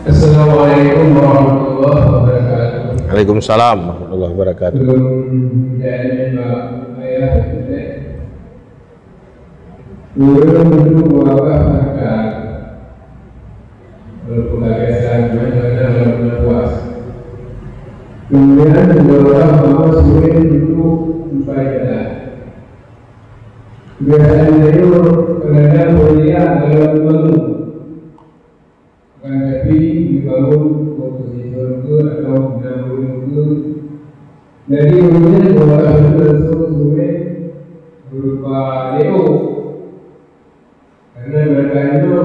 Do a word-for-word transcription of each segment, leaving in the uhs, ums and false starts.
Assalamualaikum warahmatullahi wabarakatuh. Waalaikumsalam warahmatullahi wabarakatuh. Sebelum kita ini, Pak, saya ureuëng untuk wakaf harta, walaupun tak biasa, cuma kadang dalam bulan puas. Kemudian juga wakaf mama suruh untuk empat jalan. Kebiasaan itu kadang-kadang boleh lihat dalam bangun. Akan tapi, dibangun komposisi ke atau enam bulan ke. Jadi, ureuëng nyan meuwakaf itu langsung sungai berupa D O. Karena mereka itu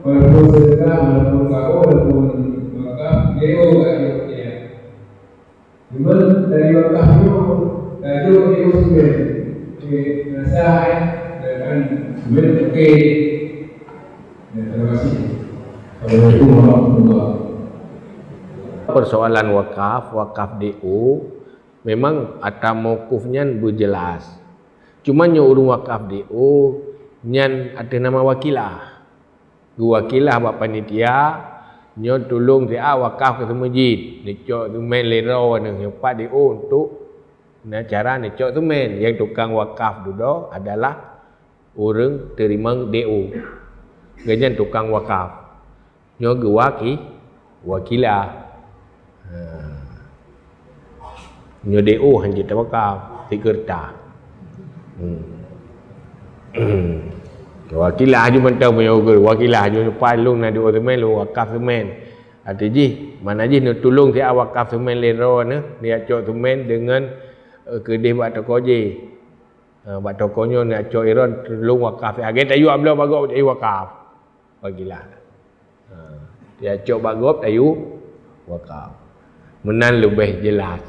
walaupun sedekah, walaupun kafir, walaupun wakaf, D O kat dia. Cuma dari wakaf tu, tajuk dia usman. Okey, rasa, eh, dan kan usman, okey. Dan terima kasih. Assalamualaikum warahmatullahi. Persoalan wakaf, wakaf D O, memang ata mauquf nyan beujelas. Cuma nyoe ureuëng wakaf D O nyan ateueh nama wakilah. Geuwakilah bak panitia, nyoe tulông siat wakaf keu seumeujid, neucok seumen lé droeneuh, nyoe pat D O untuk na cara neucok seumen. Nyang tukang wakaf dudoe adalah ureuëng teurimong D O. Geuhnyan tukang wakaf. Nyoe geuwaki-, wakilah. Ha. Nyoe D O han jitawakaf, sikeureuta. Hmm. Wakilah aju mantong meunyoe ke, wakilah aju leupah lôn na D O seumen, lôn wakaf seumen. Arti jih, makna jih neutulông siat wakaf seumen lé droeneuh, neucok seumen deungon, eh, keudeh bak toko jih. Ha, bak toko nyoe neucok droe tulông wakaf. Lagée tayue bloe bak gob tayue wakaf. Wakilah. Ha, tacok bak gob tayue wakaf. Meunan leubeh jelas.